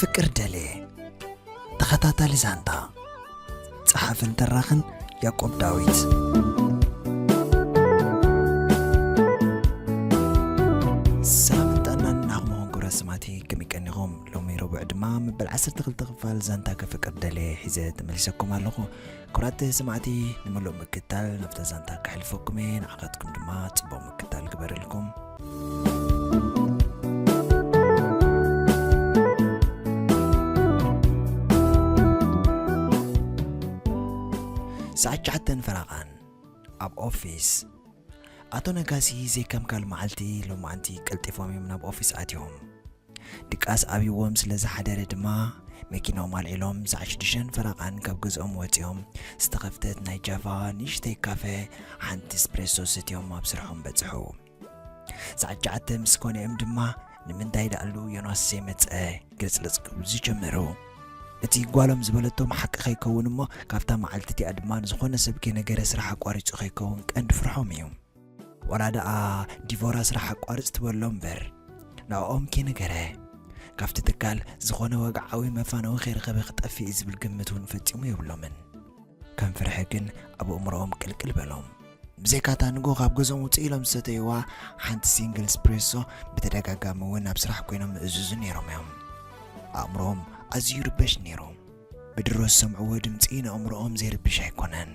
ፍቅር ደሌ። ተኸታታሊ ዛንታ። ጸሓፍን ተራኽን ያዕቆብ ዳዊት። ሰላም ጥዕናን ናኹም ክቡራት ሰማዕቲ፣ ከመይ ቀኒኹም? ሎሚ ረቡዕ ድማ መበል ዓሰርተ ክልተ ክፋል ዛንታ ከፍቅር ደሌ ሒዘ ተመሊሰኩም ኣለኹ። ክቡራት ሰማዕቲ፣ ንምሉእ ምክታል ናብታ ዛንታ ከሕልፈኩም እየ። ንዓኻትኩም ድማ ጽቡቕ ምክታል ግበረልኩም። ሰዓት ትሽዓተን ፈረቓን ኣብ ኦፊስ። ኣቶ ነጋሲ ዘይከም ካልእ መዓልቲ ሎማዓንቲ ቀልጢፎም እዮም ናብ ኦፊስ ኣትዮም። ድቃስ ኣብይዎም ስለ ዝሓደረ ድማ መኪናኦም ኣልዒሎም ሰዓት ሽዱሽተን ፈረቓን ካብ ገዝኦም ወጺኦም ዝተኸፍተት ናይ ጃቫ ንእሽተይ ካፈ ሓንቲ ኤስፕሬሶ ሰትዮም ኣብ ስርሖም በጽሑ። ሰዓት ትሽዓተ ምስ ኮነኦም ድማ ንምንታይ ደኣሉ ዮናስ ዘይመጸ ግልጽልጽ ክብሉ ዝጀመሩ። እቲ ጓሎም ዝበለቶም ሓቂ ከይከውን እሞ ካብታ መዓልቲ እቲኣ ድማ ንዝኾነ ሰብ ከይነገረ ስራሕ ኣቋሪጹ ከይከውን ቀንዲ ፍርሖም እዩ። ዋላ ደኣ ዲቮራ ስራሕ ኣቋርጽ ትበሎ እምበር፣ ንዕኦም ከይነገረ ካብቲ ትካል ዝኾነ ወግዓዊ መፋነዊ ከይረኸበ ክጠፍእ እዩ ዝብል ግምት እውን ፈጺሙ የብሎምን። ከም ፍርሒ ግን ኣብ ኣእምሮኦም ቅልቅል በሎም። ብዘይካታ ንግሆ ካብ ገዝኦም ውፅእ ኢሎም ዝሰተይዋ ሓንቲ ሲንግል ኤስፕሬሶ ብተደጋጋሚ እውን ኣብ ስራሕ ኮይኖም ይእዝዙ ነይሮም እዮም። ኣእምሮኦም ኣዝዩ ይርበሽ ነይሩ። ብድሮ ዝሰምዕዎ ድምፂ ንኣእምሮኦም ዘይርብሽ ኣይኮነን።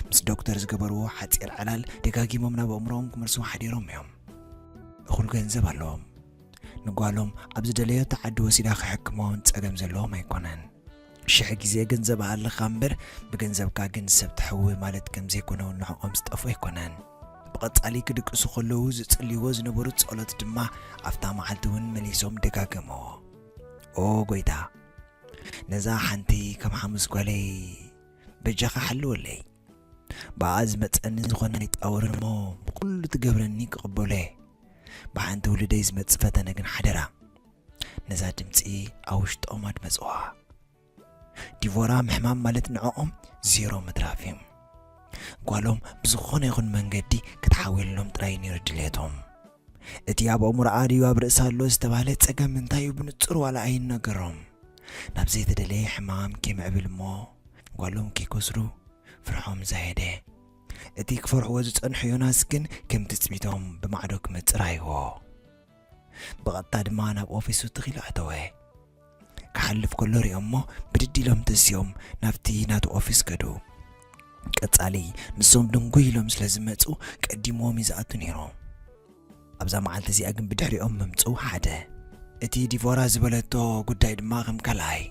ምስ ዶክተር ዝገበርዎ ሓፂር ዕላል ደጋጊሞም ናብ ኣእምሮኦም ክመልስዎ ሓዲሮም እዮም። እኹል ገንዘብ ኣለዎም። ንጓሎም ኣብ ዝደለየቶ ዓዲ ወሲዳ ክሕክማ እውን ጸገም ዘለዎም ኣይኮነን። ሽሕ ግዜ ገንዘብ ኣለኻ እምበር ብገንዘብካ ግን ሰብ ተሕዊ ማለት ከም ዘይኮነ እውን ንዕኦም ዝጠፍኦ ኣይኮነን። ብቐጻሊ ክድቅሱ ከለዉ ዝጽልይዎ ዝነበሩ ጸሎት ድማ ኣብታ መዓልቲ እውን መሊሶም ደጋገምዎ። ኦ ጎይታ፣ ነዛ ሓንቲ ከም ሓሙስ ጓለይ በጃኻ ሓልወለይ። ብኣ ዝመጸኒ ዝኾነ ኣይጣወርን እሞ ብኹሉ ትገብረኒ ክቕበሎ እየ። ብሓንቲ ውልደይ ዝመጽእ ፈተነ ግን ሓደራ። ነዛ ድምጺ ኣብ ውሽጦም ኣድመጽዋ። ዲቮራ ምሕማም ማለት ንዕኦም ዜሮ ምትራፍ እዩ። ጓሎም ብዝኾነ ይኹን መንገዲ ክትሓውየሎም ጥራይ ነይሩ ድልየቶም። እቲ ኣብ ኣእምሮኣ ድዩ ኣብ ርእሳ ኣሎ ዝተባህለ ጸገም እንታይ እዩ ብንጹር ዋላ ኣይነገሮም። ናብ ዘይተደለየ ሕማም ከይምዕብል እሞ ጓሎም ከይከስሩ ፍርሖም ዛየደ። እቲ ክፈርሕዎ ዝጸንሑ ዮናስ ግን ከም ትጽቢቶም ብማዕዶ ክመጽእ ረኣይዎ። ብቐጥታ ድማ ናብ ኦፊሱ ትኺሉ ኣተወ። ክሓልፍ ከሎ ሪኦሞ ብድድ ኢሎም ተሲኦም ናብቲ ናቱ ኦፊስ ከዱ። ቀጻሊ ንሶም ድንጉይ ኢሎም ስለ ዝመጹ ቀዲምዎም እዩ ዝኣቱ ነይሩ። ኣብዛ መዓልቲ እዚኣ ግን ብድሕሪኦም ምምጽኡ ሓደ። እቲ ዲቮራ ዝበለቶ ጉዳይ ድማ ከም ካልኣይ።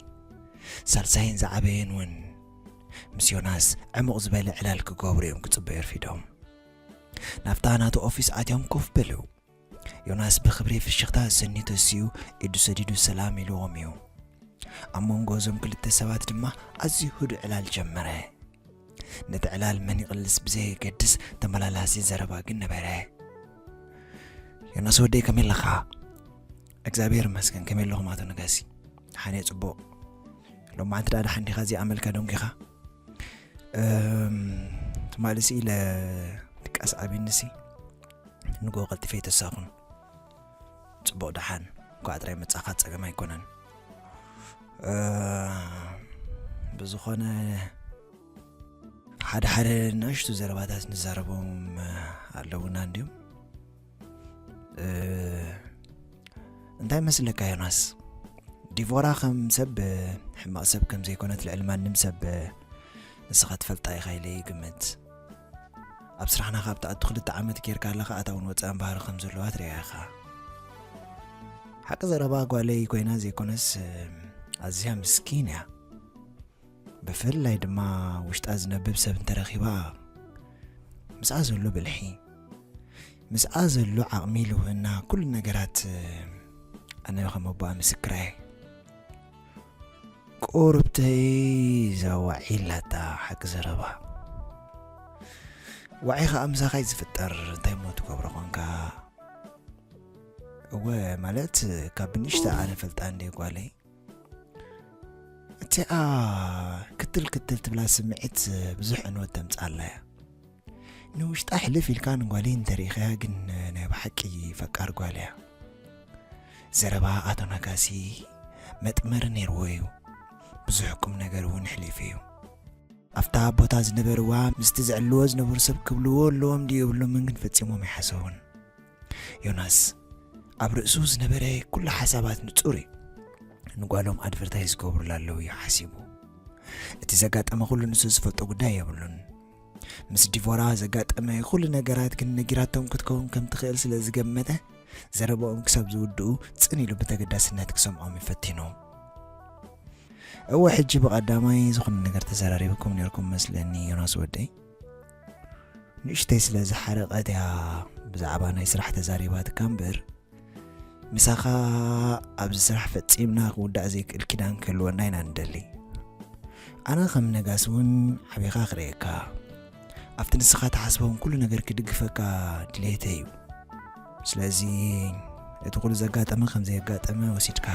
ሳልሳይን ዝዓበየን እውን ምስ ዮናስ ዕሙቕ ዝበለ ዕላል ክገብሩ እዮም ክጽበዩ ኣርፊዶም። ናብታ ናቱ ኦፊስ ኣትዮም ኮፍ በሉ። ዮናስ ብኽብሪ ፍሽኽታ ኣሰንዩ ተሲኡ ኢዱ ሰዲዱ ሰላም ኢልዎም እዩ። ኣብ መንጎ እዞም ክልተ ሰባት ድማ ኣዝዩ ህዱእ ዕላል ጀመረ። ነቲ ዕላል መን ይቕልስ ብዘየገድስ ተመላላሲ ዘረባ ግን ነበረ። ዮናስ ወደይ ከመይ ኣለኻ? እግዚኣብሔር ይመስገን፣ ከመይ ኣለኹም ኣቶ ነጋሲ? ደሓን እየ፣ ጽቡቕ። ሎማዓንቲ ደኣ ደሓን ዲኻ? እዚኣ መልካ ደንጒኻ? እም፣ ትማሊ ሲ ኢለ ድቃስ ኣብዩኒ ሲ ንግሆ ቀልጢፈ ኣይተሳኹን። ጽቡቕ ደሓን፣ እንኳዕ ጥራይ መጻኻ ጸገም ኣይኮነን። እ፣ ብዝኾነ ሓደ ሓደ ንኣሽቱ ዘረባታት ንዛረቦም ኣለውና እንድዮም። እ፣ እንታይ መስለካ ዮናስ? ዲቮራ ከም ሰብ ሕማቕ ሰብ ከም ዘይኮነት ልዕሊ ማንም ሰብ ንስኻ ትፈልጣ ኢኻ ኢለ ይግምት። ኣብ ስራሕና ካብ ትኣቱ ክልተ ዓመት ጌርካ ኣለኻ፣ ኣታውን ወጻእን ባህሪ ከም ዘለዋ ትሪኣ ኢኻ። ሓቂ ዘረባ ጓለይ ኮይና ዘይኮነስ፣ ኣዝያ ምስኪን እያ። ብፍላይ ድማ ውሽጣ ዝነብብ ሰብ እንተረኺባ፣ ምስኣ ዘሎ ብልሒ፣ ምስኣ ዘሎ ዓቕሚ፣ ልውህና፣ ኩሉ ነገራት ኣነ ከም ኣቦኣ ምስክራ እየ። ቁርብተይ እዛ ዋዒ ኢላታ ሓቂ ዘረባ። ዋዒ ኸኣ ምሳኻ እዩ ዝፍጠር፣ እንታይ እሞ ትገብሮ ኾንካ? እወ፣ ማለት ካብ ብንእሽታ ኣነ ፈልጣ እንደ ጓለይ። እቲኣ ክትል ክትል ትብላ ስምዒት ብዙሕ ዕንወት ተምጽኣላ እያ። ንውሽጣ ሕልፍ ኢልካ ንጓለይ እንተሪኢኻያ ግን ናይ ብሓቂ ፈቃር ጓል እያ። ዘረባ ኣቶ ነጋሲ መጥመሪ ነይርዎ እዩ። ብዙሕ ቁም ነገር እውን ኣሕሊፉ እዩ። ኣብታ ቦታ ዝነበርዋ ምስቲ ዝዕልዎ ዝነበሩ ሰብ ክብልዎ ኣለዎም ድዩ የብሎምን ግን ፈጺሞም ኣይሓሰቡን። ዮናስ ኣብ ርእሱ ዝነበረ ኩሉ ሓሳባት ንጹር እዩ። ንጓሎም ኣድቨርታይዝ ክገብሩላ ኣለዉ እዩ ሓሲቡ። እቲ ዘጋጠመ ኩሉ ንሱ ዝፈልጦ ጉዳይ የብሉን። ምስ ዲቮራ ዘጋጠመ ኩሉ ነገራት ግን ነጊራቶም ክትከውን ከም ትኽእል ስለ ዝገመተ ዘረባኦም ክሳብ ዝውድኡ ጽን ኢሉ ብተገዳስነት ክሰምዖም ይፈቲኑ። እወ ሕጂ ብቐዳማይ ዝኾነ ነገር ተዘራሪብኩም ነርኩም መስለኒ ዮናስ ወደይ። ንእሽተይ ስለ ዝሓረቐት እያ ብዛዕባ ናይ ስራሕ ተዛሪባትካ እምበር ምሳኻ ኣብዚ ስራሕ ፈጺምና ክውዳእ ዘይክእል ኪዳን ክህልወና ኢና ንደሊ። ኣነ ከም ነጋሲ እውን ዓቢኻ ክርእየካ ኣብቲ ንስኻ ትሓስቦም ኩሉ ነገር ክድግፈካ ድሌተይ እዩ። ስለዚ እቲ ኩሉ ዘጋጠመ ከም ዘየጋጠመ ወሲድካ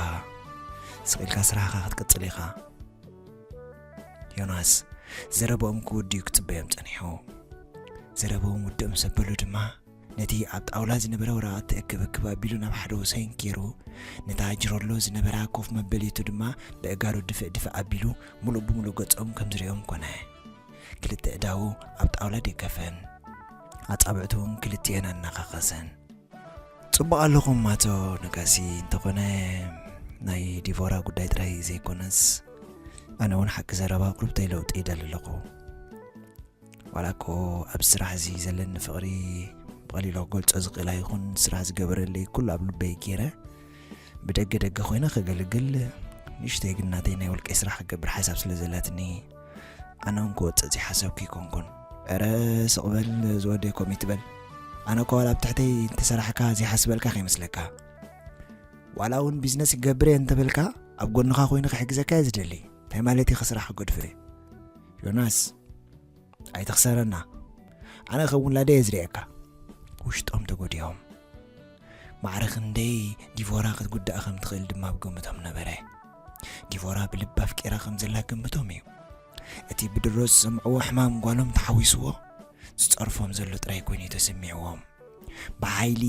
ስቕ ኢልካ ስራሕኻ ክትቅጽል ኢኻ። ዮናስ ዘረባኦም ክውድዩ ክጽበዮም ጸኒሑ። ዘረባኦም ውድእ ምስ ኣበሉ ድማ ነቲ ኣብ ጣውላ ዝነበረ ወረቓቕቲ እክብ እክብ ኣቢሉ ናብ ሓደ ወሰን ገይሩ ነታ ጅረሎ ዝነበራ ኮፍ መበሊቱ ድማ ብእጋሩ ድፍእ ድፍእ ኣቢሉ ምሉእ ብምሉእ ገጾም ከም ዝርእዮም ኮነ። ክልተ እዳዉ ኣብ ጣውላ ደገፈን ኣጻብዕቱ እውን ክልቲኤን ኣናኻኸሰን። ጽቡቕ ኣለኹም ኣቶ ነጋሲ፣ እንተኾነ ናይ ዲቮራ ጉዳይ ጥራይ ዘይኮነስ ኣነ እውን ሓቂ ዘረባ ቁሩብተይ ለውጢ ይደሊ ኣለኹ። ዋላ እኮ ኣብ ስራሕ እዚ ዘለኒ ፍቕሪ ብቐሊሉ ክገልጾ ዝኽእል ኣይኹን። ስራሕ ዝገበረለይ ኩሉ ኣብ ልበይ ገይረ ብደገ ደገ ኮይነ ከገልግል ንእሽተይ ግን ናተይ ናይ ውልቀይ ስራሕ ክገብር ሓሳብ ስለ ዘላትኒ ኣነ እውን ክወፅእ ዘይሓሰብኩ ይኮንኩን። ኧረ ስቕ በል ዝወደይ ኮሚት በል። ኣነ እኮ ዋላ ኣብ ትሕተይ እንተሰራሕካ ዘይሓስበልካ ከይመስለካ። ዋላ እውን ቢዝነስ ይገብር እየ እንተበልካ ኣብ ጎንኻ ኮይኑ ክሕግዘካ እየ ዝደሊ። እንታይ ማለት እዩ ከስራሕ ክገድፍር እየ? ዮናስ ኣይትኽሰረና። ኣነ ከም ውላደይ እየ ዝርእየካ። ውሽጦም ተጎዲኦም። ማዕረ ክንደይ ዲቮራ ክትጉዳእ ከም ትኽእል ድማ ኣብ ግምቶም ነበረ። ዲቮራ ብልቢ ኣፍቂራ ከም ዘላ ግምቶም እዩ። እቲ ብድሮ ዝሰምዕዎ ሕማም ጓሎም ተሓዊስዎ ዝጸርፎም ዘሎ ጥራይ ኮይኑ እዩ ተሰሚዕዎም። ብሓይሊ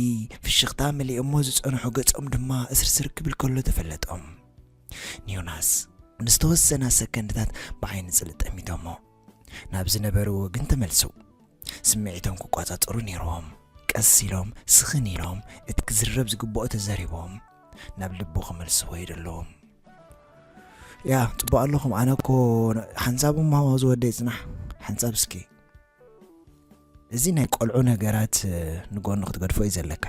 ፍሽኽታ መሊኦሞ ዝጸንሑ ገጾም ድማ እስርስር ክብል ከሎ ተፈለጦም። ንዮናስ ንዝተወሰና ሰከንድታት ብዓይኒ ጽልእ ጠሚቶሞ ናብ ዝነበርዎ ግን ተመልሱ። ስምዒቶም ክቋጻጸሩ ነይርዎም። ቀስ ኢሎም ስኽን ኢሎም እቲ ክዝረብ ዝግብኦ ተዛሪቦም ናብ ልቡ ክመልስዎ ይደለዎም። ያ ጽቡቕ ኣለኹም። ኣነ እኮ ሓንሳብ እሞ ዝወደይ ጽናሕ ሓንሳብ እስኪ። እዚ ናይ ቆልዑ ነገራት ንጎኒ ክትገድፎ እዩ ዘለካ።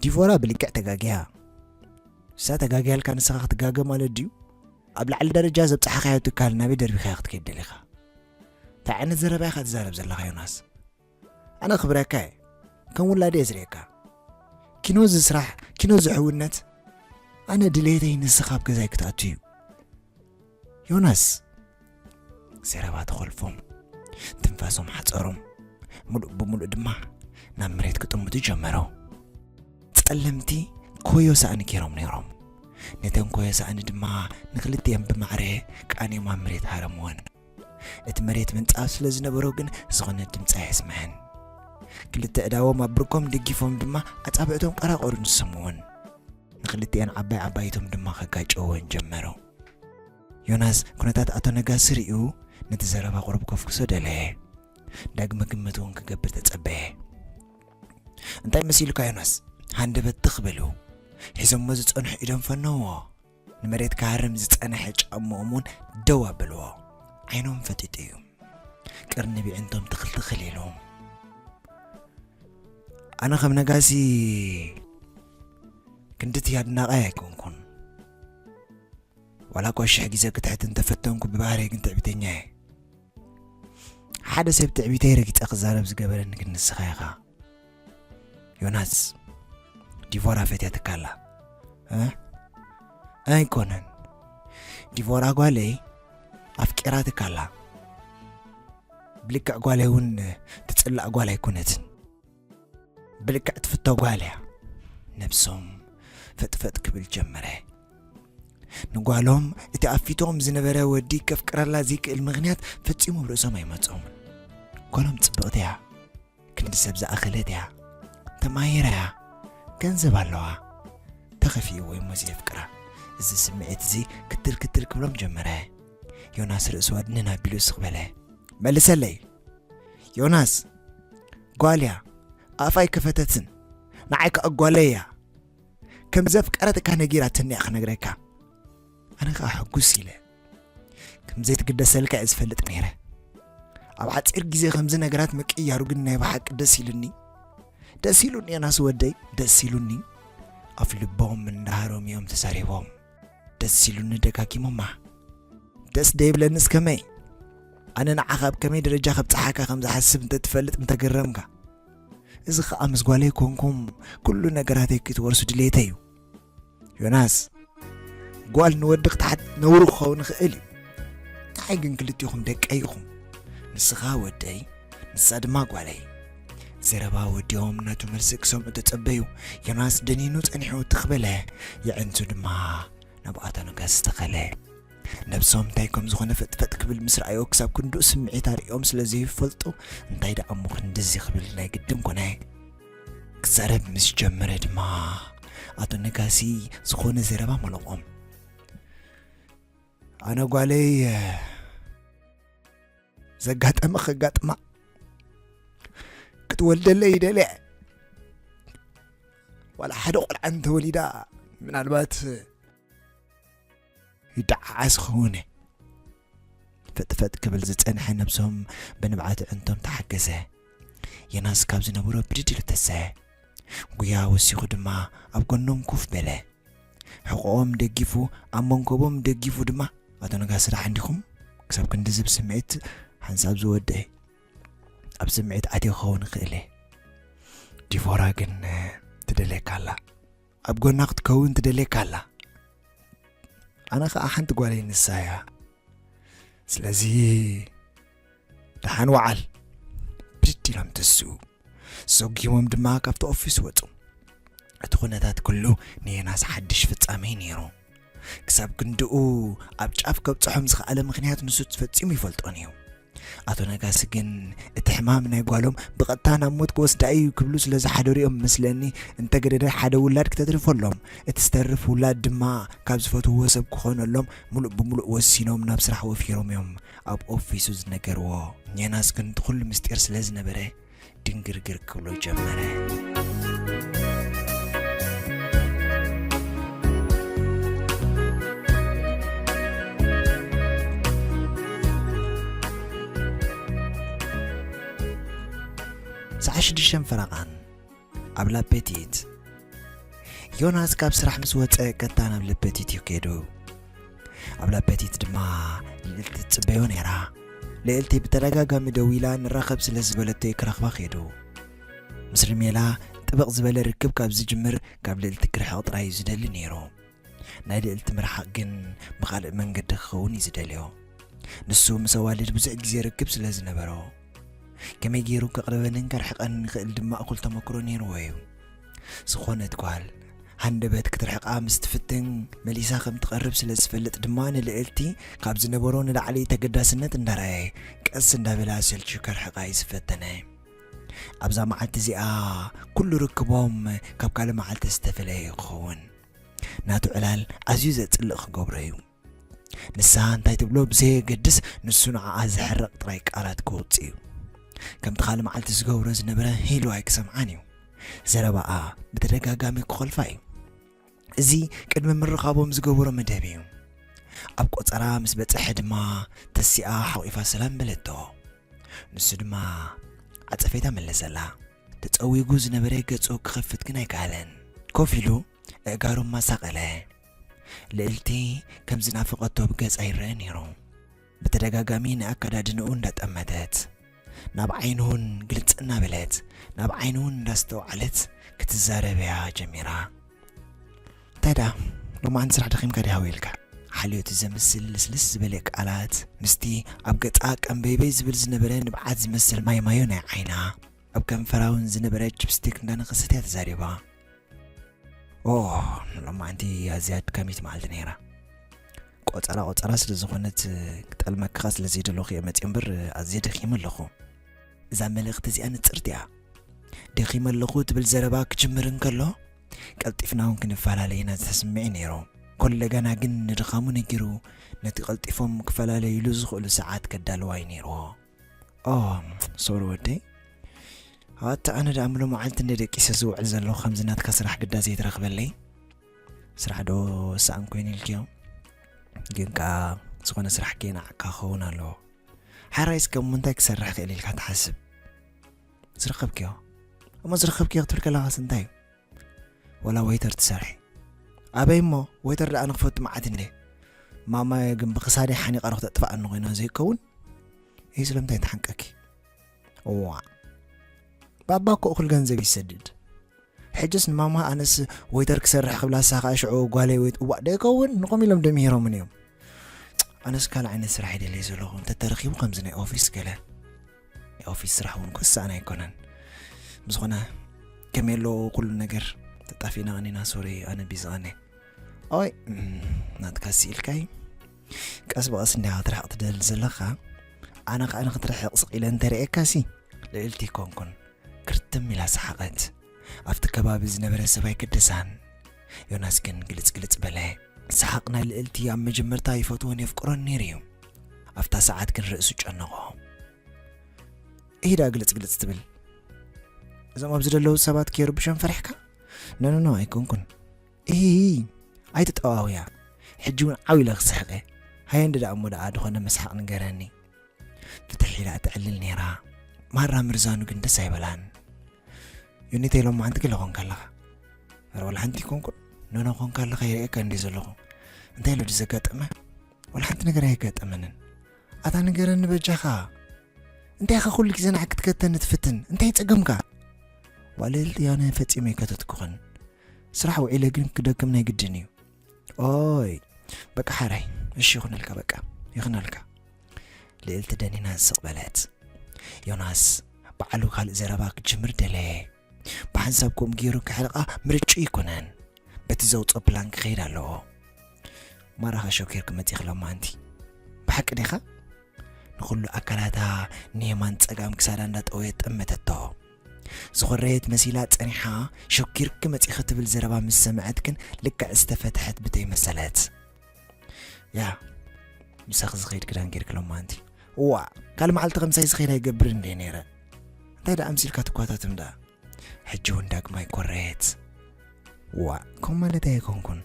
ዲቮራ ብልክዕ ተጋግያ። እሳ ተጋግያልካ ንስኻ ክትጋገ ማለት ድዩ? ኣብ ላዕሊ ደረጃ ዘብጽሓኻዮ ትካል ናበይ ደርቢኻዮ ክትከይድ ደሊኻ? እንታይ ዓይነት ዘረባ ኢኻ ትዛረብ ዘለኻ ዮናስ? ኣነ ክብረካ እየ። ከም ውላደ እየ ዝርእየካ። ኪኖ እዚ ስራሕ፣ ኪኖ እዚ ሕውነት። ኣነ ድሌተይ ንስኻ ኣብ ገዛይ ክትኣቱ እዩ። ዮናስ ዘረባ ተኾልፎም፣ ትንፋሶም ሓጸሮም፣ ምሉእ ብምሉእ ድማ ናብ መሬት ክጥምቱ ጀመሩ። ጸለምቲ ኮዮ ሳእኒ ገይሮም ነይሮም። ነተን ኮዮ ሳእኒ ድማ ንኽልቲኤን ብማዕረ ቃንዮም ኣብ መሬት ሃረምወን። እቲ መሬት ምንጻፍ ስለ ዝነበሮ ግን ዝኾነ ድምጺ ኣየስምዐን። ክልተ እዳዎም ኣብ ብርኮም ደጊፎም ድማ ኣጻብዕቶም ቀራቐሩ ንሰምወን። ንኽልቲኤን ዓባይ ዓባይቶም ድማ ከጋጨወን ጀመሩ። ዮናስ ኩነታት ኣቶ ነጋሲ ርእዩ ነቲ ዘረባ ቁሩብ ከፍክሶ ደለየ። ዳግመ ግምት እውን ክገብር ተጸበየ። እንታይ መሲሉካ ዮናስ? ሃንደበት ትኽ በሉ። ሒዞሞ ዝጸንሑ ኢዶም ፈነውዎ። ንመሬት ክሃርም ዝጸንሐ ጫምኦም እውን ደው ኣበልዎ። ዓይኖም ፈጢጡ እዩ። ቅርኒ ብዕንቶም ትኽል ትኽል ኢሉ። ኣነ ከም ነጋሲ ክንድቲ ኣድናቓይ ኣይኮንኩን። ዋላ እኳ ሽሕ ግዜ ክትሕት እንተፈተንኩ ብባህርይ ግን ትዕቢተኛ እየ። ሓደ ሰብ ትዕቢተይ ረጊጸ ክዛረብ ዝገበረኒ ግን ንስኻ ኢኻ። ዮናስ፣ ዲቮራ ፈትያትካ ኣላ። እ? ኣይኮነን። ዲቮራ ጓለይ ኣፍቂራትካ ኣላ። ብልክዕ ጓለይ እውን ትጽላእ ጓል ኣይኮነትን። ብልክዕ ትፍቶ ጓል እያ። ነብሶም ፈጥፈጥ ክብል ጀመረ። ንጓሎም እቲ ኣብ ፊቶም ዝነበረ ወዲ ከፍቅረላ ዘይክእል ምኽንያት ፈጺሙ ኣብ ርእሶም ኣይመጾምን። ጓሎም ጽብቕቲ እያ። ክንዲ ሰብ ዝኣኸለት እያ። ተማሂራ እያ። ገንዘብ ኣለዋ። ተኸፊእዎ እሞ ዘየፍቅራ። እዚ ስምዒት እዚ ክትል ክትል ክብሎም ጀመረ። ዮናስ ርእሱ ኣድንን ኣቢሉ ስቕ በለ። "መልሰለይ ዮናስ፣ ጓል እያ፣ ኣፋ ኣይከፈተትን፣ ንዓይ ከኣ ጓለይ እያ። ከም ዘፍቀረት እካ ነጊራትኒ እያ ክነግረካ። ኣነ ከኣ ሕጉስ ኢለ። ከም ዘይትግደሰልካ እየ ዝፈልጥ ነይረ። ኣብ ሓጺር ግዜ ከምዚ ነገራት ምቅይያሩ ግን ናይ ብሓቂ ደስ ኢሉኒ። ደስ ኢሉኒ ዮናስ ወደይ፣ ደስ ኢሉኒ።" ኣፍ ልቦም እንዳሃሮም እዮም ተዛሪቦም። "ደስ ኢሉኒ ደጋጊሞማ። ደስ ደይብለንስ ከመይ? ኣነ ንዓኻ ኣብ ከመይ ደረጃ ከብጽሓካ ከም ዝሓስብ እንተትፈልጥ ምተገረምካ። እዚ ኸኣ ምስ ጓለይ ኮንኩም ኩሉ ነገራተይ ክትወርሱ ድሌተይ እዩ። ዮናስ፣ ጓል ንወዲ ክትሓት ነውሪ ክኸውን ይኽእል እዩ። ንዓይ ግን ክልቲኹም ደቀይ ኢኹም። ንስኻ ወደይ፣ ንሳ ድማ ጓለይ።" ዘረባ ወዲኦም ናቱ መልሲ ክሰምዑ ተጸበዩ። ዮናስ ደኒኑ ጸኒሑ ትኽ በለ። የዕንቱ ድማ ናብ ኣቶ ነጋሲ ተኸለ። ነብሶም እንታይ ከም ዝኾነ ፈጥፈጥ ክብል ምስ ረኣዮ፣ ክሳብ ክንድኡ ስምዒት ኣርእዮም ስለ ዘይፈልጡ፣ እንታይ ደኣ እሞ ክንድዚ ክብል ናይ ግድን ኮነ። ክዛረብ ምስ ጀመረ ድማ፣ ኣቶ ነጋሲ ዝኾነ ዘረባ መለቖም። "ኣነ ጓለይ ዘጋጠመ ከጋጥማ ክትወልደለይ ይደልያ። ዋላ ሓደ ቆልዓ እንተወሊዳ ምናልባት ይደዓዓስ ክኸውን እየ።" ፈጥፈጥ ክብል ዝጸንሐ ነብሶም ብንብዓት ኣዕንቶም ተሓገዘ። ዮናስ ካብ ዝነበሮ ብድድ ኢሉ ተሰ። ጉያ ወሲኹ ድማ ኣብ ጎኖም ኮፍ በለ። ሕቖኦም ደጊፉ፣ ኣብ መንኮቦም ደጊፉ ድማ፣ "ኣቶ ነጋሲ ደሓን ዲኹም? ክሳብ ክንድዚ ብስምዒት ሓንሳብ ዝወድእ ኣብ ስምዒት ኣትየ ክኸውን ይኽእል እየ። ዲቦራ ግን ትደልየካ ኣላ። ኣብ ጎና ክትከውን ትደልየካ ኣላ። ኣነ ኸኣ ሓንቲ ጓለይ ንሳ እያ። ስለዚ ደሓን ወዓል።" ብድድ ኢሎም ተስኡ። ሰጒሞም ድማ ካብቲ ኦፊስ ወጹ። እቲ ኩነታት ኩሉ ንዮናስ ሓድሽ ፍጻሜ ነይሩ። ክሳብ ክንድኡ ኣብ ጫፍ ከብጽሖም ዝኸኣለ ምኽንያት ንሱ ፈጺሙ ይፈልጦን እዩ። ኣቶ ነጋሲ ግን እቲ ሕማም ናይ ጓሎም ብቐጥታ ናብ ሞት ክወስዳ እዩ ክብሉ ስለ ዝሓደሩ እዮም መስለኒ፣ እንተገደደ ሓደ ውላድ ክተትርፈሎም፣ እቲ ዝተርፍ ውላድ ድማ ካብ ዝፈትውዎ ሰብ ክኾነሎም ምሉእ ብምሉእ ወሲኖም ናብ ስራሕ ወፊሮም እዮም ኣብ ኦፊሱ ዝነገርዎ። ዮናስ ግን እቲ ኩሉ ምስጢር ስለ ዝነበረ ድንግርግር ክብሎ ጀመረ። ሰዓት ሽዱሽተ ፈረቓን ኣብ ላፔቲት። ዮናስ ካብ ስራሕ ምስ ወጸ ቀጥታ ናብ ላፔቲት እዩ ከይዱ። ኣብ ላፔቲት ድማ ልዕልቲ ትጽበዮ ነይራ። ልዕልቲ ብተደጋጋሚ ደዊላ ንራኸብ ስለ ዝበለቶ እዩ ክረኽባ ከይዱ። ምስ ርሜላ ጥብቕ ዝበለ ርክብ ካብ ዝጅምር ካብ ልዕልቲ ክርሕቕ ጥራይ እዩ ዝደሊ ነይሩ። ናይ ልዕልቲ ምርሓቕ ግን ብኻልእ መንገዲ ክኸውን እዩ ዝደልዮ። ንሱ ምስ ኣዋልድ ብዙሕ ግዜ ርክብ ስለ ዝነበሮ፣ ከመይ ገይሩ ከቕርበንን ከርሕቐንን ይኽእል ድማ እኹል ተመክሮ ነይርዎ እዩ። ዝኾነት ጓል ሃንደበት ክትርሕቓ ምስ ትፍትን መሊሳ ከም ትቐርብ ስለ ዝፈልጥ ድማ ንልዕልቲ ካብ ዝነበሮ ንላዕሊ ተገዳስነት እንዳረኣየ ቀስ እንዳበለ ኣሰልችዩ ከርሕቓ እዩ ዝፈተነ። ኣብዛ መዓልቲ እዚኣ ኩሉ ርክቦም ካብ ካልእ መዓልቲ ዝተፈለየ እዩ ክኸውን። ናቱ ዕላል ኣዝዩ ዘጽልእ ክገብሮ እዩ። ንሳ እንታይ ትብሎ ብዘየገድስ ንሱ ንዓኣ ዘሕርቕ ጥራይ ቃላት ከውጽእ እዩ። ከምቲ ካልእ መዓልቲ ዝገብሮ ዝነበረ ሄሉ ኣይክሰምዓን እዩ። ዘረባኣ ብተደጋጋሚ ክኾልፋ እዩ። እዚ ቅድሚ ምርኻቦም ዝገበሮ መደብ እዩ። ኣብ ቆጸራ ምስ በጽሐ ድማ ተሲኣ ሓቒፋ ሰላም በለቶ። ንሱ ድማ ዓጸፌታ መለሰላ። ተጸዊጉ ዝነበረ ገጹ ክኸፍት ግን ኣይከኣለን። ኮፍ ኢሉ ኣእጋሩ ማሳቐለ። ልዕልቲ ከም ዝናፈቐቶ ብገጻ ይረአ ነይሩ። ብተደጋጋሚ ንኣከዳድንኡ እንዳጠመተት፣ ናብ ዓይኑ እውን ግልጽ እናበለት፣ ናብ ዓይኑ እውን እንዳስተውዓለት ክትዛረብ እያ ጀሚራ። እንታይ ደኣ፣ ሎማዓንቲ ስራሕ ደኺምካ ዲኻ? ኢልካ ሓልዮት ዘምስል ልስልስ ዝበለ ቃላት፣ ምስቲ ኣብ ገጻ ቀንበይበይ ዝብል ዝነበረ ንብዓት ዝመስል ማይማዮ ናይ ዓይና፣ ኣብ ከንፈራ እውን ዝነበረ ችፕስቲክ እንዳነኸሰት እያ ተዛሪባ። ኦ፣ ሎማዓንቲ ኣዝያ ኣድካሚት መዓልቲ ነይራ። ቆጸራ ቆጸራ ስለ ዝኾነት፣ ክጠልመክኻ ስለ ዘይደለኹ እየ መጽየ እምበር፣ ኣዝየ ደኺመ ኣለኹ። እዛ መልእኽቲ እዚኣ ንጽርቲ እያ። ደኺመ ኣለኹ ትብል ዘረባ ክጅምር እንከሎ፣ ቀልጢፍና እውን ክንፈላለ ኢና ዝተስምዒ ነይሩ። ኮለጋና ግን ንድኻሙ ነጊሩ ነቲ ቀልጢፎም ክፈላለዩሉ ዝኽእሉ ሰዓት ከዳልዋ እዩ ነይርዎ። ኦ ሶሪ ወደይ፣ ኣታ ኣነ ደኣ ምሎ መዓልቲ እንደ ደቂሰ ዝውዕል ዘለኹ ከምዚ ናትካ ስራሕ ግዳ ዘይትረኽበለይ። ስራሕ ዶ ሰኣን ኮይኑ ኢልክዮ? ግን ከኣ ዝኾነ ስራሕ ከየናዕካ ክኸውን ኣለዎ። ሓራይ እስከ እሞ እንታይ ክሰርሕ ክእል ኢልካ ትሓስብ? ዝረኸብክዮ? እሞ ዝረኸብክዮ ክትብል ከለኻስ እንታይ እዩ? ወላ ወይተር ትሰርሒ? ኣበይ እሞ ወይተር ደኣ ንክፈቱ መዓት እንደ ማማ ግን ብክሳደይ ሓኒቓ ዶ ክተጥፍኣኒ ኮይና ዘይከውን? ይህ ስለምንታይ ተሓንቀኪ? እዋ ባባ እኮ እኹል ገንዘብ ይሰድድ። ሕጅስ ንማማ ኣነስ ወይተር ክሰርሕ ክብላ ሳኻ ሽዑ ጓለይ ወይት እዋእ ደይከውን ንቆም ኢሎም ደሚሮምን እዮም። ኣነስ ካልእ ዓይነት ስራሕ ይደለይ ዘለኹ እንተተረኺቡ ከምዚ ናይ ኦፊስ ገለ ናይ ኦፊስ ስራሕ እውን ክስኣን ኣይኮነን። ብዝኾነ ከመይ ኣሎ ኩሉ ነገር ተጣፊእና ቀኒና ሶሪ ኣነ ቢዚ ቀኒ ኦይ ናትካ ስኢልካይ ቀስ ብቐስ እንዲያ ክትርሕቕ ትደሊ ዘለኻ ኣነ ከዓ ንክትርሕቕ ስቕ ኢለ እንተርእየካ ሲ ልእልቲ ይኮንኩን። ክርትም ኢላ ሰሓቐት። ኣብቲ ከባቢ ዝነበረ ሰብ ኣይገደሳን። ዮናስ ግን ግልጽ ግልጽ በለ። ሰሓቕ ናይ ልእልቲ ኣብ መጀመርታ ይፈትዎን የፍቅሮን ነይሩ እዩ። ኣብታ ሰዓት ግን ርእሱ ጨነቖ። ኢሂዳ ግልጽ ግልጽ ትብል እዞም ኣብዚ ዘለዉ ሰባት ከይርብሾም ፈሪሕካ? ኖኖኖ ኣይኮንኩን። ኢሂ ኣይትጠዋውያ። ሕጂ እውን ዓው ኢለ ክስሕቐ። ሃየ እንዲ ደኣ እሞ ደኣ ዝኾነ መስሓቕ ንገረኒ። ፍትሕ ኢላ እትዕልል ነይራ። ማራ ምርዛኑ ግን ደስ ኣይበላን። ዩኒተይ ሎማዓንቲ ገለ ኾንካ ኣለኻ። ኧረ ወላ ሓንቲ ይኮንኩን ኖኖ ኾንካ ኣለኻ ይርእየካ እንዲ ዘለኹ። እንታይ ኢሉ ድዘጋጠመ? ወላ ሓንቲ ነገር ኣየጋጠመንን። ኣታ ንገረኒ በጃኻ። እንታይ ኢኻ ኩሉ ግዜ ንዓይ ክትከተኒ ትፍትን? እንታይ ጸገምካ? ዋልል ያነ ፈጺመ ኣይከተትኩኽን። ስራሕ ውዒለ ግን ክደክም ናይ ግድን እዩ። ኦይ በቃ ሓራይ እሺ ይኹነልካ በቃ ይኹነልካ። ልእልቲ ደኒና ዝስቕ በለት። ዮናስ ባዕሉ ካልእ ዘረባ ክጅምር ደለየ። ብሓንሳብ ከምኡ ገይሩ ክሕርቓ ምርጭ ይኮነን። በቲ ዘውፅኦ ፕላን ክኸይድ ኣለዎ። ማራኻ ሸኪር ክመፅእ ክለማ ኣንቲ ብሓቂ ዲኻ? ንኹሉ ኣካላታ ንየማን ጸጋም ክሳዳ እንዳጠወየት ጠመተቶ። ዝኾረየት መሲላ ጸኒሓ ሸኪር ክመፅእ ክትብል ዘረባ ምስ ሰምዐት ግን ልክዕ ዝተፈትሐት ብተይ መሰለት። ያ ምሳኺ ዝኸይድ ክዳን ጌርኪ ሎማ ኣንቲ። እዋ ካልእ መዓልቲ ከምሳይ ዝኸይድ ኣይገብርን እንደ ነይረ። እንታይ ደኣ ኣምሲልካ ትኳታትም ደኣ? ሕጂ እውን ዳግማይ ኮረየት። ዋ ከም ማለት ኣይኮንኩን፣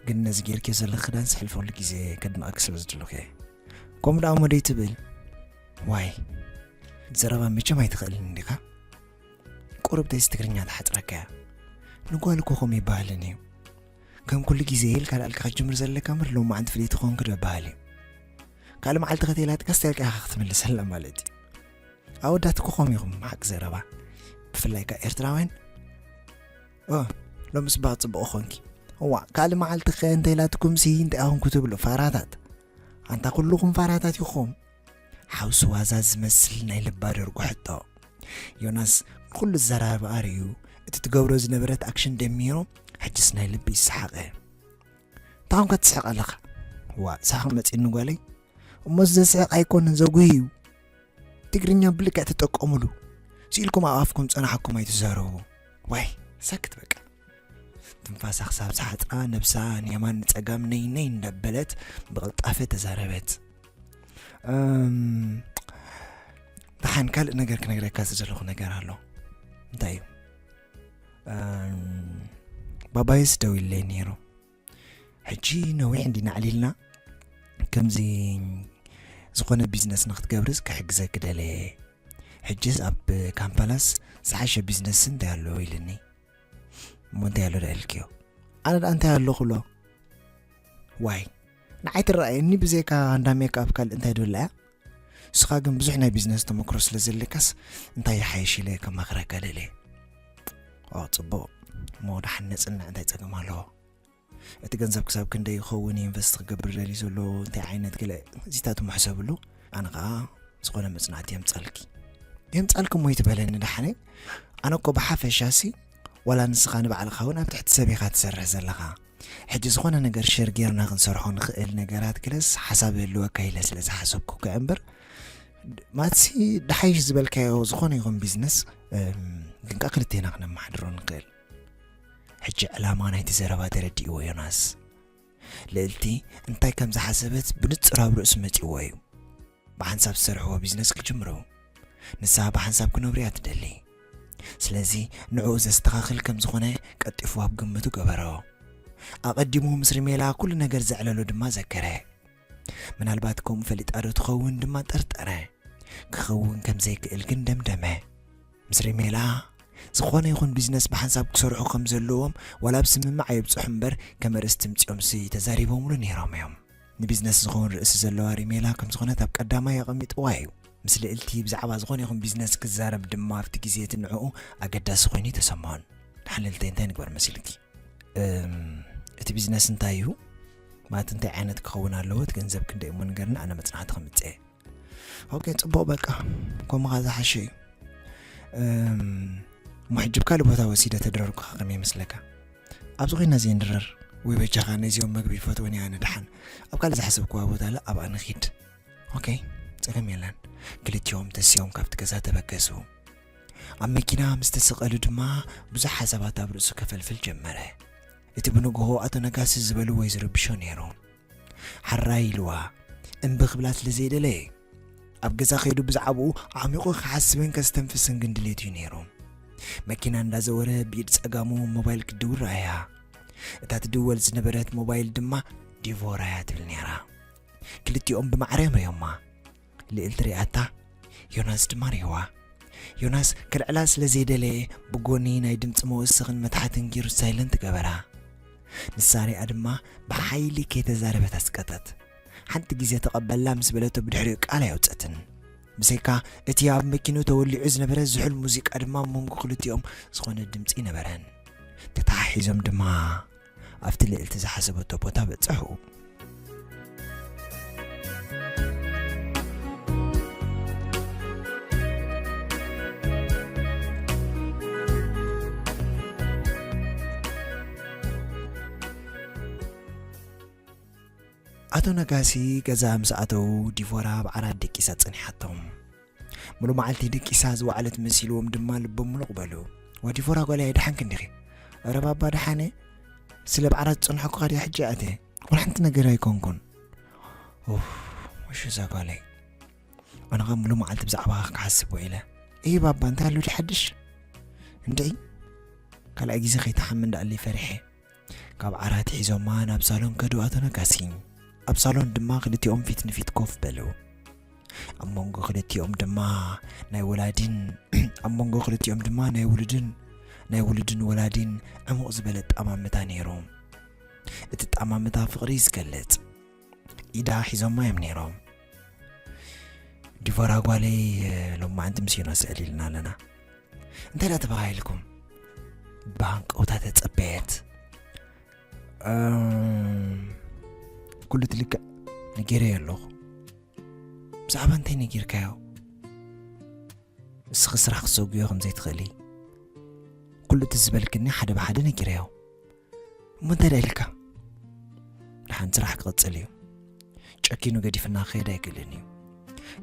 ግን ነዚ ጌርኪዮ ዘለኺ ክዳን ዝሕልፈሉ ግዜ ከድንቐኪ ስለ ዝደለኹ እየ። ከምኡ ደኣ እሞ ደይትብል። ዋይ ዘረባ መቸም ኣይትኽእልን እንዲኻ። ቁሩብ ደይስ ትግርኛ ትሓጽረካ እያ። ንጓል እኮ ከምኡ ይበሃልን እዩ። ከም ኩሉ ግዜ ኢልካ ዳልካ ክትጅምር ዘለካ እምበር ሎማዓንቲ ፍልይቲ ኮንኪ ዶ ይበሃል እዩ። ካልእ መዓልቲ ከተይላትካ ስታይልካ ኢኻ ክትምልሰላ ማለት እዩ። ኣወዳት እኮ ከምኡ ኢኹም ሓቂ ዘረባ። ብፍላይ ከኣ ኤርትራውያን። ኦ ሎሚ ጽባቕ ጽቡቕ ኾንኪ። እዋ ካልእ መዓልቲ ከ እንተይላትኩምሲ እንታይ ኢኹም ክትብሉ ፋራታት። ኣንታ ኩልኹም ፋራታት ኢኹም። ሓውሲ ዋዛ ዝመስል ናይ ልባ ደርጉ ሕቶ። ዮናስ ንኹሉ ዘራርብኣ ርእዩ እቲ ትገብሮ ዝነበረት ኣክሽን ደሚሩ ሕጅስ ናይ ልቢ ይሰሓቐ። እንታይ ኮንካ ትስሕቕ ኣለኻ? ዋ ሳሕቕ መጺኒ ጓለይ። እሞ እዚ ዘስሕቕ ኣይኮነን ዘጉሂ እዩ። ትግርኛ ብልክዕ ተጠቀሙሉ። ስኢልኩም ኣብ ኣፍኩም ጸናሕኩም ኣይትዛረቡ። ዋይ ሳክት በቃ። ትንፋሳ ክሳብ ዝሓጽራ ነብሳ ንየማን ንጸጋም ነይ ነይ እንዳበለት ብቕልጣፈ ተዛረበት። እም፣ ደሓን ካልእ ነገር ክነግረካ ዝደለኹ ነገር ኣሎ። እንታይ እዩ? እም፣ ባባይስ ደው ኢለይ ነይሩ። ሕጂ ነዊሕ እንዲና ኣዕሊልና ከምዚ ዝኾነ ቢዝነስ ንክትገብርስ ክሕግዘኪ ደለየ። ሕጅስ ኣብ ካምፓላስ ዝሓሸ ቢዝነስ እንታይ ኣሎ ኢልኒ። እሞ እንታይ ኣሎ ዳ ኢልክዮ? ኣነ ደኣ እንታይ ኣሎ ክብሎ? ዋይ ንዓይ ትረኣየኒ ብዘይካ እንዳ ሜክኣፕ ካልእ እንታይ ደላ እያ? ንስኻ ግን ብዙሕ ናይ ቢዝነስ ተመክሮ ስለ ዘለካስ እንታይ ይሓይሽ ኢለ ከማኽረካ ደልየ። ኦ ጽቡቕ እሞ ደሓን ነጽንዕ እንታይ ጸገም ኣለዎ? እቲ ገንዘብ ክሳብ ክንደይ ይኸውን ኢንቨስት ክገብር ደልዩ ዘሎ እንታይ ዓይነት ገለ እዚታት እሞ ሕሰብሉ። ኣነ ኸዓ ዝኾነ መጽናዕቲ የምጻልኪ። የምጻልኪ እሞ ይትበለኒ ደሓነይ። ኣነ እኮ ብሓፈሻሲ ዋላ ንስኻ ንባዕልኻ እውን ኣብ ትሕቲ ሰብ ኢኻ ትሰርሕ ዘለኻ። ሕጂ ዝኾነ ነገር ሸር ጌርና ክንሰርሖ ንኽእል ነገራት ክለስ ሓሳብ ይህልወካ ኢለ ስለ ዝሓሰብኩ ከ እምበር ማትሲ ደሓይሽ ዝበልካዮ ዝኾነ ይኹን ቢዝነስ ግን ከዓ ክልቴና ክነመሓድሮ ንኽእል። ሕጂ ዕላማ ናይቲ ዘረባ ተረዲእዎ ዮናስ። ልእልቲ እንታይ ከም ዝሓሰበት ብንጹር ኣብ ርእሱ መጺዎ እዩ። ብሓንሳብ ዝሰርሕዎ ቢዝነስ ክጅምሩ። ንሳ ብሓንሳብ ክነብሩ እያ ትደሊ። ስለዚ ንዕኡ ዘስተኻኽል ከም ዝኾነ ቀልጢፉ ኣብ ግምቱ ገበሮ። ኣቐዲሙ ምስ ሪሜላ ኩሉ ነገር ዘዕለሎ ድማ ዘከረ። ምናልባት ከምኡ ፈሊጣ ዶ ትኸውን ድማ ጠርጠረ። ክኸውን ከም ዘይክእል ግን ደምደመ። ምስ ሪሜላ ዝኾነ ይኹን ቢዝነስ ብሓንሳብ ክሰርሑ ከም ዘለዎም ዋላ ኣብ ስምምዕ ኣይብጽሑ እምበር ከም ኣርእስቲ ምጺኦምሲ ተዛሪቦምሉ ነይሮም እዮም። ንቢዝነስ ዝኸውን ርእሲ ዘለዋ ሪሜላ ከም ዝኾነት ኣብ ቀዳማይ ኣቐሚጥዋ እዩ። ምስ ልእልቲ ብዛዕባ ዝኾነ ይኹን ቢዝነስ ክዛረብ ድማ ኣብቲ ግዜ እቲ ንዕኡ ኣገዳሲ ኮይኑ ኣይተሰምዖን። ደሓን ልእልተይ እንታይ ንግበር መሲልኪ? እም፣ እቲ ቢዝነስ እንታይ እዩ? ማለት እንታይ ዓይነት ክኸውን ኣለዎ? እቲ ገንዘብ ክንደይ እሞ ንገርኒ፣ ኣነ መጽናዕቲ ከምጽእ እየ። ኦኬ፣ ጽቡቕ፣ በቃ ከምኡ ከኣ ዝሓሸ እዩ። እም፣ እሞ ሕጂ ኣብ ካልእ ቦታ ወሲደ ተድረርኩኻ ከመይ ይመስለካ? ኣብዚ ኮይና ዘይንድረር ወይ በጃኻ ነዚኦም መግቢ ይፈትወን እየ ኣነ። ደሓን ኣብ ካልእ ዝሓሰብክዋ ቦታ ኣለ ኣብኣ ንኺድ። ኦኬ፣ ጸገም የለን። ክልቲኦም ተሲኦም ካብቲ ገዛ ተበገሱ። ኣብ መኪና ምስ ተሰቐሉ ድማ ብዙሕ ሓሳባት ኣብ ርእሱ ከፈልፍል ጀመረ። እቲ ብንግሆ ኣቶ ነጋሲ ዝበልዎ እዩ ዝርብሾ ነይሩ። ሓራይ ኢልዋ እምቢ ክብላ ስለ ዘይደለየ ኣብ ገዛ ከይዱ ብዛዕባኡ ኣዕሚቑ ክሓስብን ከስተንፍስን ግን ድሌት እዩ ነይሩ። መኪና እንዳዘወረ ብኢድ ጸጋሙ ሞባይል ክድውል ረኣያ። እታ ትድወል ዝነበረት ሞባይል ድማ ዲቮራ እያ ትብል ነይራ። ክልቲኦም ብማዕረ እዮም ርዮማ። ልእልቲ ሪኣታ፣ ዮናስ ድማ ርህዋ። ዮናስ ክልዕላ ስለ ዘይደለየ ብጎኒ ናይ ድምፂ መወሰኽን መትሓትን ጊሩ ሳይለንት ገበራ። ንሳ ሪኣ ድማ ብሓይሊ ከይተዛረበት ኣስቀጠት። ሓንቲ ግዜ ተቐበላ ምስ በለቶ ብድሕሪኡ ቃል ኣየውፀትን። ብሰይካ እቲ ኣብ መኪኑ ተወሊዑ ዝነበረ ዝሑል ሙዚቃ ድማ ኣብ መንጎ ክልቲኦም ዝኾነ ድምፂ ነበረን። ተተሓሒዞም ድማ ኣብቲ ልእልቲ ዝሓሰበቶ ቦታ በጸሑ። ኣቶ ነጋሲ ገዛ ምስ ኣተዉ ዲቮራ ኣብ ዓራት ደቂሳ ጸኒሓቶም። ሙሉ መዓልቲ ደቂሳ ዝወዓለት መሲልዎም ድማ ልቦም ሙሉቕ በሉ። "ዋ ዲቮራ ጓለይ ኣይደሓንኪ እንዲኺ?" "ኧረ ባባ ደሓነ፣ ስለ ኣብ ዓራት ዝጸንሐኩኻ ድያ ሕጂ ኣተ?" "ዋላ ሓንቲ ነገር ኣይኮንኩን." "ኡፍ፣ ወሽ እዛ ጓለይ፣ ኣነ ኸኣ ሙሉ መዓልቲ ብዛዕባኻ ክሓስብ ውዒለ። እይ ባባ እንታይ ኣሎ ድዩ ሓድሽ?" "እንድዒ ካልኣይ ግዜ ከይትሓሚ እንዳኣለይ ፈሪሐ." ካብ ዓራት ሒዞማ ናብ ሳሎን ከዱ ኣቶ ነጋሲ። ኣብ ሳሎን ድማ ክልቲኦም ፊት ንፊት ኮፍ በሉ። ኣብ መንጎ ክልቲኦም ድማ ናይ ወላዲን ኣብ መንጎ ክልቲኦም ድማ ናይ ውሉድን ናይ ውሉድን ወላዲን ዕሙቕ ዝበለ ጣማምታ ነይሩ። እቲ ጣማምታ ፍቕሪ ዝገልጽ ኢዳ ሒዞማ እዮም ነይሮም። ዲቮራ ጓለይ፣ ሎማዓንቲ ምስ ዮናስ ዕሊልና ኣለና። እንታይ ደኣ ተባሂልኩም? ብሃንቀውታ ተጸበየት። እም፣ ኩሉ እቲ ልክዕ ነጊረዮ ኣለኹ። ብዛዕባ እንታይ ነጊርካዮ? እስኺ ስራሕ ክትሰጉዮ ከም ዘይትኽእሊ። ኩሉ እቲ ዝበልክኒ ሓደ ብሓደ ነጊረዮ። እሞ እንታይ ደኣ ኢልካ? ደሓን ስራሕ ክቕጽል እዩ። ጨኪኑ ገዲፍና ክኸይድ ኣይክእልን እዩ።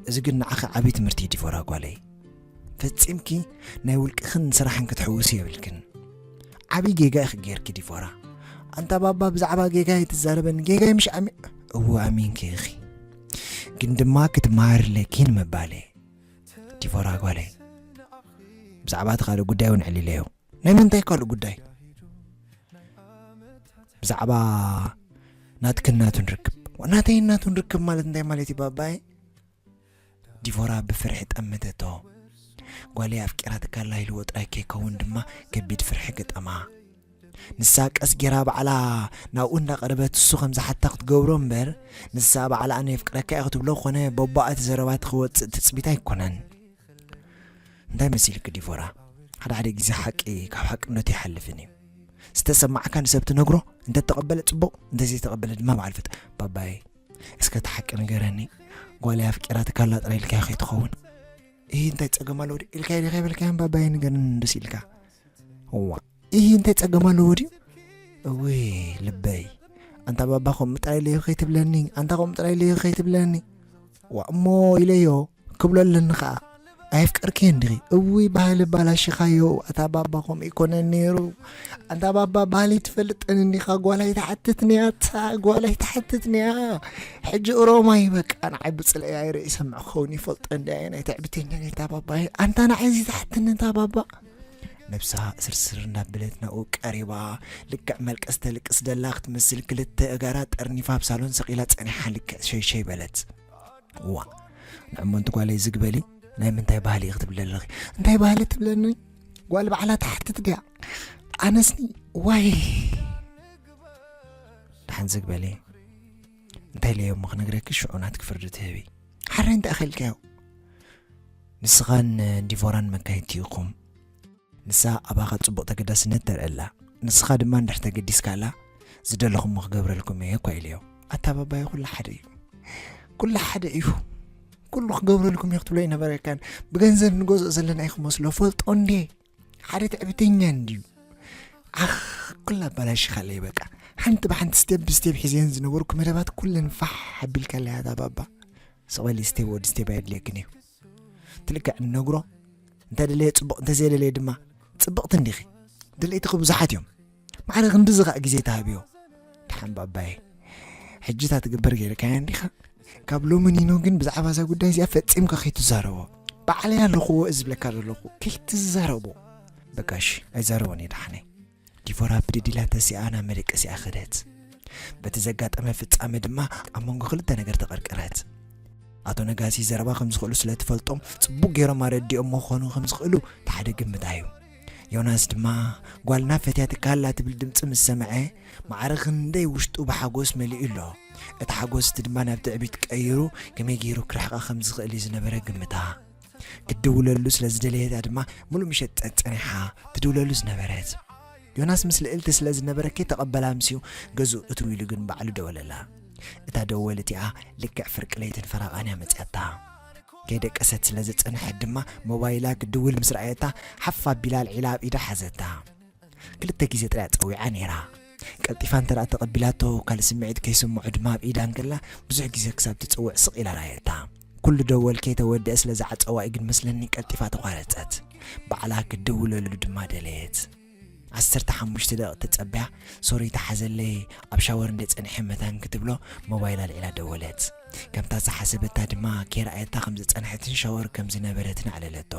እዚ ግን ንዓኺ ዓቢ ትምህርቲ እዩ ዲቮራ ጓለይ። ፈጺምኪ ናይ ውልቅኽን ስራሕን ክትሕውሲ የብልክን። ዓቢ ጌጋ ኢኺ ጌርኪ ዲቮራ። ኣንታ ባባ ብዛዕባ ጌጋ ኣይትዛረበኒ። ጌጋ ምሽ ኣሚ-፣ እወ ኣሚንኪ ኢኺ። ግን ድማ ክትመሃሪ ኣለኪ ንምባል እየ። ዲቮራ ጓለይ። ብዛዕባ እቲ ካልእ ጉዳይ እውን ዕሊለዮ። ናይ ምንታይ ካልእ ጉዳይ? ብዛዕባ ናትክን ናቱን ርክብ። ናተይን ናቱን ርክብ ማለት እንታይ ማለት እዩ ባባይ? ዲቮራ ብፍርሒ ጠመተቶ። ጓለይ ኣፍቂራትካ ኣላ ኢልዎ ጥራይ ከይከውን ድማ ከቢድ ፍርሒ ገጠማ። ንሳ ቀስ ጌራ ባዕላ ናብኡ እንዳቐረበት እሱ ከም ዝሓታ ክትገብሮ እምበር፣ ንሳ ባዕላ ኣነ የፍቅረካ እየ ክትብሎ ኮነ በቦኣ እቲ ዘረባ እቲ ክወጽእ ትጽቢት ኣይኮነን። እንታይ መሲልኪ ዲቮራ? ሓደ ሓደ ግዜ ሓቂ ካብ ሓቅነቱ ይሓልፍን እዩ። ዝተሰማዕካ ንሰብ ትነግሮ፣ እንተተቐበለ ጽቡቕ፣ እንተዘይተቐበለ ድማ በዓል ፍጥ-፣ ባባይ፣ እስከ እቲ ሓቂ ንገረኒ። ጓለይ ኣፍቂራትካ ኣላ ጥራይ ኢልካዮ ከይትኸውን? እሂ፣ እንታይ ጸገም ኣለዎ ድዩ? ኢልካዮ ዲኻ ኣይበልካዮን ባባይ? ንገረኒ ደስ ኢልካ። እዋ፣ እሂ፣ እንታይ ጸገም ኣለዎ ድዩ? እውይ፣ ልበይ። ኣንታ ባባ ከምኡ ጥራይ ኢለዮ ከይትብለኒ፣ ኣንታ ከምኡ ጥራይ ኢለዮ ከይትብለኒ። ዋ፣ እሞ ኢለዮ፣ ክብሎ ኣለኒ ኸኣ። ኣየፍቀርክዮን ዲኺ? እውይ፣ ባህሊ ባላሽኻዮ። ኣታ ባባ ከምኡ ይኮነን ነይሩ። ኣንታ ባባ፣ ባህሊ ትፈልጠን እንዲኻ? ጓል ኣይትሓትትንያ፣ ኣታ ጓል ኣይትሓትትንያ። ሕጂ ኦሮማይ በቃ ንዓይ ብጽልኢ ኣይርኢ ሰምዕ ክኸውን ይፈልጦ እንድያ፣ ናይ ትዕቢተኛ ነታ ባባ። ኣንታ ንዓይ እዚ ትሓትኒ እታ ባባ። ነብሳ ስርስር እንዳበለት ናብኡ ቀሪባ፣ ልክዕ መልቀስ ተልቅስ ደላ ክትመስል ክልተ እጋራ ጠርኒፋ ኣብ ሳሎን ሰቒላ ጸኒሓ ልክዕ ሸይሸይ በለት። ዋ፣ ንዕሞንቲ ጓለይ ዝግበሊ፣ ናይ ምንታይ ባህሊ ኢኺ ትብሊ ኣለኺ? እንታይ ባህሊ ትብለኒ? ጓል ባዕላ ትሓትት ድያ? ኣነስኒ፣ ዋይ። ደሓን ዝግበሊ፣ እንታይ ኢለዮ እሞ ክነግረኪ፣ ሽዑ ናትኪ ፍርዲ ትህቢ። ሓራይ እንታይ ኣኸልካዮ? ንስኻን ዲቮራን መካየድቲ ኢኹም። ንሳ ኣባኻ ጽቡቕ ተገዳስነት ተርኢ ኣላ። ንስኻ ድማ እንድሕር ተገዲስካላ፣ ዝደለኹሞ ክገብረልኩም እየ እኳ ኢለዮ። ኣታ ባባየ፣ ኩሉ ሓደ እዩ። ኩሉ ሓደ እዩ። ኩሉ ክገብረልኩም እየ ክትብሎ ኣይነበረካን። ብገንዘብ ንገዝኦ ዘለና እዩ ክመስሎ። ፈልጦ እንዴ? ሓደ ትዕቢተኛ እንድዩ። ዓኽ፣ ኩላ ኣባላሽኻለይ በቃ። ሓንቲ ብሓንቲ ስቴፕ ብስቴፕ ሒዘን ዝነበርኩ መደባት ኩለን ፋሕ ኣቢልካለይ ኣታ ባባ። ስቕ በሊ፣ ስቴፕ ወዲ ስቴፕ ኣየድልየክን እዩ። ትልክዕ እንነግሮ፣ እንተደለየ ጽቡቕ፣ እንተዘየደለየ ድማ ጽብቕቲ እንዲኺ። ደለይትኺ ብዙሓት እዮም። ማዕረ ክንድዚ ኸኣ ግዜ ተሃብዮ። ደሓን ባባየ፣ ሕጂ እታ ትግበር ገይርካያ እንዲኻ። ካብ ሎሚ ኒኖ ግን ብዛዕባ እዛ ጉዳይ እዚኣ ፈጺምካ ከይትዛረቦ። ባዕለይ ኣለኹዎ እዚ ዝብለካ ዘለኹ፣ ከይትዛረቦ። በቃ እሺ፣ ኣይዛረቦን እየ ደሓነይ። ዲቮራ ብድድ ኢላ ተሲኣ ናብ መደቀሲኣ ከደት። በቲ ዘጋጠመ ፍጻመ ድማ ኣብ መንጎ ክልተ ነገር ተቐርቀረት። ኣቶ ነጋሲ ዘረባ ከም ዝኽእሉ ስለ ትፈልጦም፣ ጽቡቕ ገይሮም ኣረዲኦሞ ክኾኑ ከም ዝኽእሉ እቲ ሓደ ግምታ እዩ። ዮናስ ድማ፣ "ጓልና ፈትያትካ ኣላ" ትብል ድምጺ ምስ ሰምዐ፣ ማዕረ ክንደይ ውሽጡ ብሓጎስ መሊኡ ኣሎ። እቲ ሓጎስ እቲ ድማ ናብ ትዕቢት ቀይሩ፣ ከመይ ገይሩ ክርሕቓ ከም ዝኽእል እዩ ዝነበረ ግምታ። ክትድውለሉ ስለ ዝደለየታ ድማ፣ ሙሉእ ምሸት ጸ-፣ ጸኒሓ ትድውለሉ ዝነበረት። ዮናስ ምስ ልዕልቲ ስለ ዝነበረ፣ ከይተቐበላ ኣምስዩ፣ ገዝኡ እትው ኢሉ ግን ባዕሉ ደወለላ። እታ ደወል እቲኣ ልክዕ ፍርቂ ለይትን ፈረቓን እያ መጺኣታ። ከይደቀሰት ስለ ዝጸንሐት ድማ፣ ሞባይላ ክድውል ምስ ረኣየታ፣ ሓፍ ኣቢላ ኣልዒላ ኣብ ኢዳ ሓዘታ። ክልተ ግዜ ጥራይ ጸዊዓ ነይራ። ቀልጢፋ እንተ ደኣ ተቐቢላቶ፣ ካልእ ስምዒት ከይስምዖ ድማ ኣብ ኢዳ እንከላ፣ ብዙሕ ግዜ ክሳብ ትጽውዕ ስቕ ኢላ ረኣየታ። ኩሉ ደወል ከይተወድአ ስለ ዝዓጸዋ እዩ ግን መስለኒ ቀልጢፋ ተቋረጸት። ባዕላ ክትድውለሉ ድማ ደለየት። ዓሰርተ ሓሙሽተ ደቂቕ ተጸቢያ፣ "ሶሪ ተሓዘለይ፣ ኣብ ሻወር እንደ ጸኒሐ መታን" ክትብሎ፣ ሞባይላ ኣልዒላ ደወለት። ከምታ ዝሓሰበታ ድማ ከይረኣየታ ከም ዝጸንሐትን ሻወር ከም ዝነበረትን ኣዕለለቶ።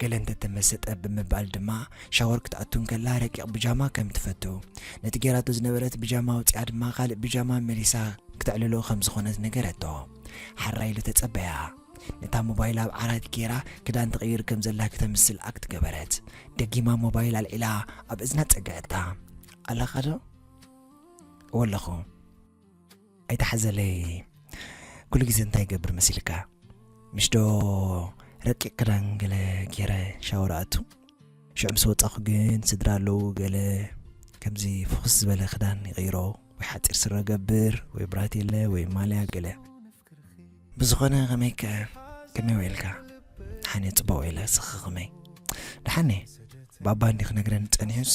ገለ እንተተመሰጠ ብምባል ድማ ሻወር ክትኣቱ እንከላ ረቂቕ ብጃማ ከም ትፈቱ፣ ነቲ ጌራቶ ዝነበረት ብጃማ ኣውጺኣ ድማ ካልእ ብጃማ መሊሳ ክተዕልሎ ከም ዝኾነት ነገረቶ። ሓራ ኢሉ ተጸበያ። ነታ ሞባይል ኣብ ዓራት ጌራ ክዳን ትቕይር ከም ዘላ ክተምስል ኣክት ገበረት። ደጊማ ሞባይል ኣልዒላ ኣብ እዝና ጸግዐታ። "ኣለኻ ዶ?" "እወ ኣለኹ." "ኣይትሓዘለይ፣ ኩሉ ግዜ እንታይ ይገብር መሲልካ? ምሽ ዶ ረቂቕ ክዳን ገለ ጌረ ሻወር ኣቱ? ሽዑ ምስ ወጻኹ ግን ስድራ ኣለዉ ገለ ከምዚ ፍኹስ ዝበለ ክዳን ይቕይሮ፣ ወይ ሓጺር ስረ ገብር፣ ወይ ብራቴለ፣ ወይ ማልያ ገለ። ብዝኾነ ከመይ ከ፣ ከመይ ውዒልካ? ደሓን እየ፣ ጽቡቕ ውዒለ፣ እስኺ ከመይ?" "ደሓን እየ። ባባ እንዲ ክነግረኒ ጸኒሑስ፣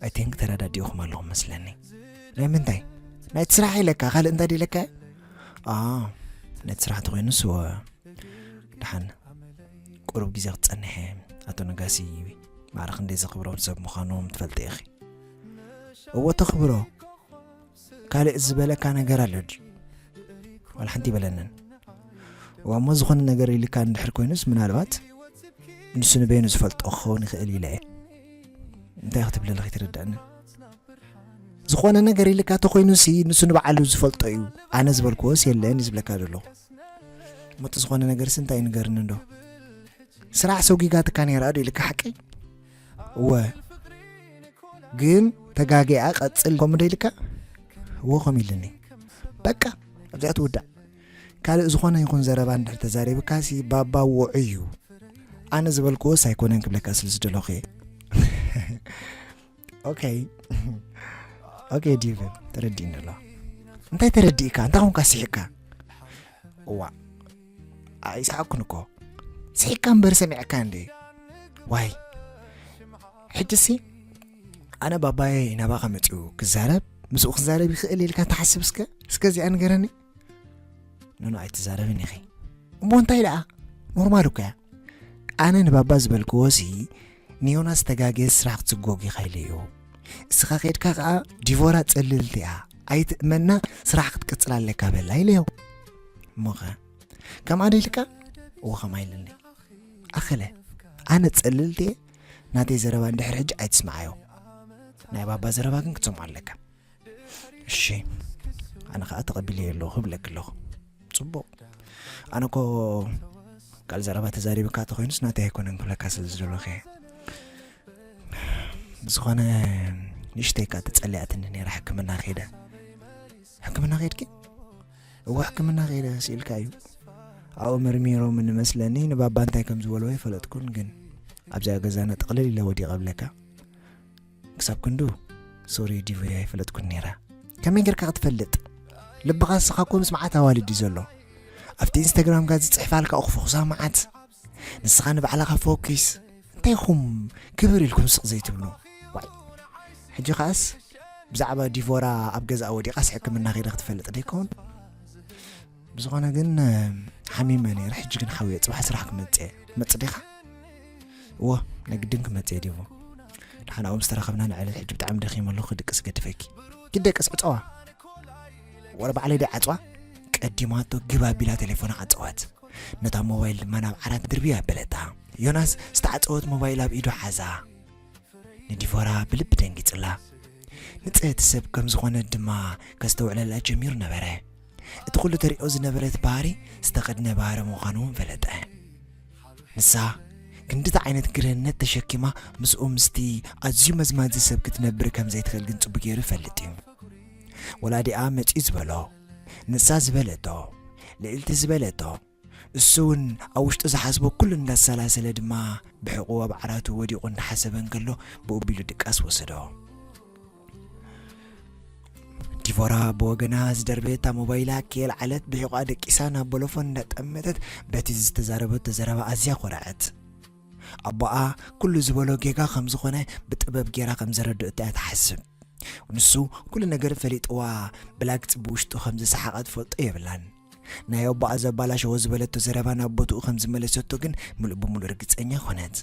I think ተረዳዲእኹም ኣለኹም መስለኒ." "ናይ ምንታይ? ናይቲ ስራሕ ኢለካ፣ ካልእ እንታይ ድኢለካ?" "ኣ፣ ናይቲ ስራሕ ተኾይኑስ፣ እወ፣ ደሓን ቁሩብ ግዜ ክትጸንሕ እየ። ኣቶ ነጋሲ ማዕረ ክንደይ ዘኽብሮም ሰብ ምዃኖም ትፈልጢ ኢኺ። እወ፣ ተኽብሮ። ካልእ ዝበለካ ነገር ኣሎ ድዩ?" "ዋላ ሓንቲ ይበለንን። እዋ፣ እሞ ዝኾነ ነገር ኢልካ እንድሕር ኮይኑስ፣ ምናልባት ንሱ ንበይኑ ዝፈልጦ ክኸውን ይኽእል ኢለ እየ። እንታይ ክትብል ኣለኺ ትርዳእኒ?" "ዝኾነ ነገር ኢልካ ተኾይኑሲ፣ ንሱ ንባዕሉ ዝፈልጦ እዩ። ኣነ ዝበልክዎስ የለን እዩ ዝብለካ ዘሎ። እሞ እቲ ዝኾነ ነገርሲ እንታይ እዩ ንገርኒ እንዶ?" "ስራሕ ሰጒጋትካ ነይራ ዶ?" ኢልካ ሓቀይ? "እወ፣ ግን ተጋጊኣ ቀጽል ከምኡ ዶ?" ኢልካ? "እወ፣ ከምኡ ኢልኒ። በቃ፣ ኣብዚኣ ትውዳእ። ካልእ ዝኾነ ይኹን ዘረባ እንድሕር ተዛሪብካሲ፣ ባባ ውዑይ እዩ። ኣነ ዝበልክዎስ ኣይኮነን ክብለካ ስለ ዝደለኹ እየ." "ኦኬ፣ ኦኬ ዲቭ፣ ተረዲእኒ ኣሎ። እንታይ ተረዲእካ? እንታይ ኾንካ ስሒቕካ?" "እዋ፣ ኣይሰሓቕኩን እኮ። ስሒቕካ እምበር ሰሚዕካ እንዴ? ዋይ፣ ሕጅሲ ኣነ ባባየ ናባኻ መጺኡ ክዛረብ፣ ምስኡ ክዛረብ ይኽእል ኢልካ ትሓስብ? እስከ፣ እስከ እዚኣ ንገረኒ?" "ኖኖ፣ ኣይትዛረብን ኢኺ። እሞ እንታይ ደኣ? ኖርማል እኮ እያ። ኣነ ንባባ ዝበልክዎ ሲ ንዮናስ ተጋግየ ስራሕ ክትስጎግ ኢኻ ኢለዮ። እስኻ ከድካ ከኣ ዲቮራ ጸልልቲ እያ ኣይትእመና፣ ስራሕ ክትቅጽል ኣለካ በላ ኢለዮ። እሞኸ ከምኣ ዶ ኢልካ? እዎ ከምኣ ኢልኒ። ኣኸለ ኣነ ጸልልቲ እየ፣ ናተይ ዘረባ እንድሕር ሕጂ ኣይትስምዓዮ። ናይ ባባ ዘረባ ግን ክትሰምዖ ኣለካ። እሺ ኣነ ከዓ ተቐቢለዮ ኣለኹ ክብለኪ ኣለኹ። ጽቡቕ። ኣነ እኮ ካልእ ዘረባ ተዛሪብካ ተኾይኑስ ናተይ ኣይኮነን ክብለካ ስለ ዝደለኹ እየ። ብዝኾነ ንእሽተይ እካ ተጸሊኣትኒ ነይራ ሕክምና ከይደ። ሕክምና ከይድኪ? እወ ሕክምና ከይደ ስኢልካ እዩ። ኣብኡ መርሚሮም እንመስለኒ ንባባ እንታይ ከም ዝበልዎ ኣይፈለጥኩን፣ ግን ኣብዚኣ ገዛና ጥቕልል ኢለ ወዲቐ እብለካ። ክሳብ ክንዱ ሶሪ ዲቮ ኣይፈለጥኩን ነይራ። ከመይ ጌርካ ክትፈልጥ? ልብኻ ንስኻ እኮ ምስ መዓት ኣዋልድ እዩ ዘሎ። ኣብቲ ኢንስታግራምካ ዝጽሕፋልካ እኽፉኽሳ መዓት። ንስኻ ንባዕልኻ ፎኪስ። እንታይ ኢኹም ክብር ኢልኩም ስቕ ዘይትብሉ? ዋይ። ሕጂ ኸኣስ ብዛዕባ ዲቮራ ኣብ ገዛኣ ወዲቓስ ሕክምና ከይደ ክትፈልጥ ዶ ይከውን? ብዝኾነ ግን ሓሚመ ነይረ። ሕጂ ግን ሓውየ ጽባሕ ስራሕ ክመጽእ እየ። ትመጽእ ዲኻ? እወ ናይ ግድን ክመጽእ እየ ዲቮ። ደሓን ኣብኡ ምስ ተራኸብና ንዕለት ሕጂ ብጣዕሚ ደኺመ ኣለኹ ክድቅስ እገድፈኪ። ኪድ ደቅስ ዕጸዋ። ወረ ባዕለይ ዶ ዓጽዋ? ቀዲማቶ ግብ ኣቢላ ቴሌፎና ዓጸወት። ነታ ሞባይል ድማ ናብ ዓራት ድርብይ ኣበለታ። ዮናስ ዝተዓጸወት ሞባይል ኣብ ኢዱ ሓዛ። ንዲቮራ ብልቢ ደንጊጽላ። ንጽህቲ ሰብ ከም ዝኾነት ድማ ከስተውዕለላ ጀሚሩ ነበረ። እቲ ኩሉ ተሪኦ ዝነበረት ባህሪ ዝተኸድነ ባህሪ ምዃኑ እውን ፈለጠ። ንሳ ክንድቲ ዓይነት ግርህነት ተሸኪማ ምስኡ ምስቲ ኣዝዩ መዝማዚ ሰብ ክትነብር ከም ዘይትኽእል ግን ጽቡቅ ገይሩ ይፈልጥ እዩ። ወላዲኣ መጺኡ ዝበሎ፣ ንሳ ዝበለቶ፣ ልእልቲ ዝበለቶ፣ እሱ እውን ኣብ ውሽጡ ዝሓስቦ ኩሉ እንዳሰላሰለ ድማ ብሕቑ ኣብ ዓራቱ ወዲቑ እንዳሓሰበ እንከሎ ብኡ ቢሉ ድቃስ ወሰዶ። ዲቮራ ብወገና ዝደርበየታ ሞባይላ ከየልዓለት ብሕቑኣ ደቂሳ ናብ ቦሎፎን እንዳጠመተት በቲ ዝተዛረበቶ ዘረባ ኣዝያ ኮረዐት። ኣቦኣ ኩሉ ዝበሎ ጌጋ ከም ዝኾነ ብጥበብ ጌራ ከም ዘረድእቶ እያ ትሓስብ። ንሱ ኩሉ ነገር ፈሊጥዋ ብላግጺ ብውሽጡ ከም ዝሰሓቐ ትፈልጦ የብላን። ናይ ኣቦኣ ዘባላሸዎ ዝበለቶ ዘረባ ናብ ቦትኡ ከም ዝመለሰቶ ግን ምሉእ ብምሉእ ርግጸኛ ኮነት።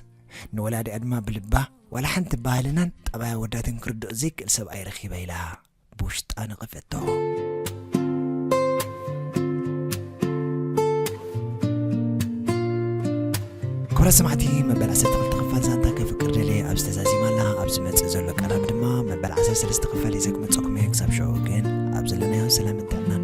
ንወላዲኣ ድማ ብልባ ዋላ ሓንቲ ባህልናን ጠባያ ወዳትን ክርድኦ ዘይክእል ሰብኣይ ረኺበ ኢላ ብውሽጣ ነቐፈቶ። ክቡራት ሰማዕቲ፣ መበል ዓሰርተ ክልተ ክፋል ዛንታ ከፍቅር ደልየ ኣብ ዝተዛዚማላ ኣብ ዝመጽእ ዘሎ ቀዳም ድማ መበል ዓሰርተ ሰለስተ ክፋል ሒዘ ክመጸኩም እየ። ክሳብ ሽዑ ግን ኣብ ዘለናዮ ሰላምን ጥዕናን